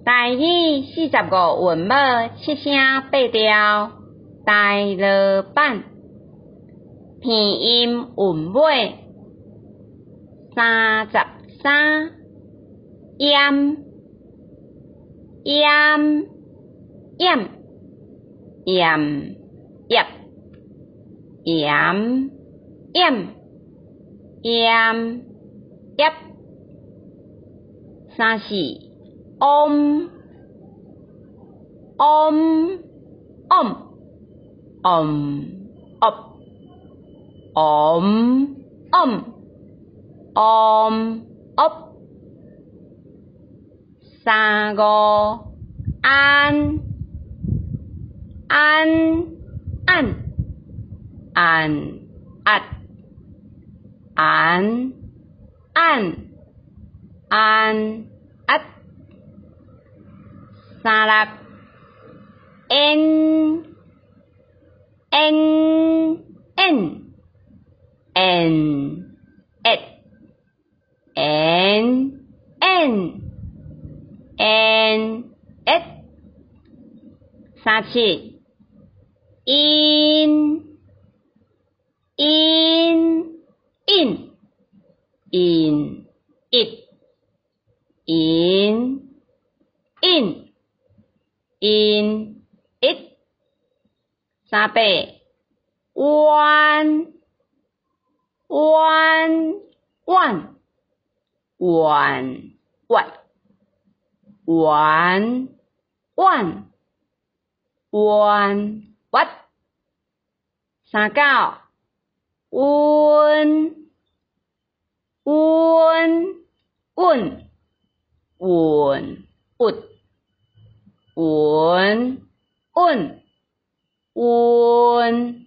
台語45韻母七聲八調，台羅版，鼻音韻尾，33，閹，閹，閹，鹽，葉，鹽，閹，鹽，葉，34，嗡，嗡，嗡，嗡，僫，嗡，嗡，嗡，僫，35，按，按，按，按，按，按，按，按，按，36，𪜶，𪜶，𪜶，𪜶，厄，𪜶，𪜶，𪜶，厄，37，𪜶，𪜶，𪜶，𪜶，逸，𪜶，𪜶，𪜶，逸，38，彎，彎，彎，彎，彎，彎，彎，彎，彎，39，溫，溫，溫，穩，鬱，穩，穩，穩，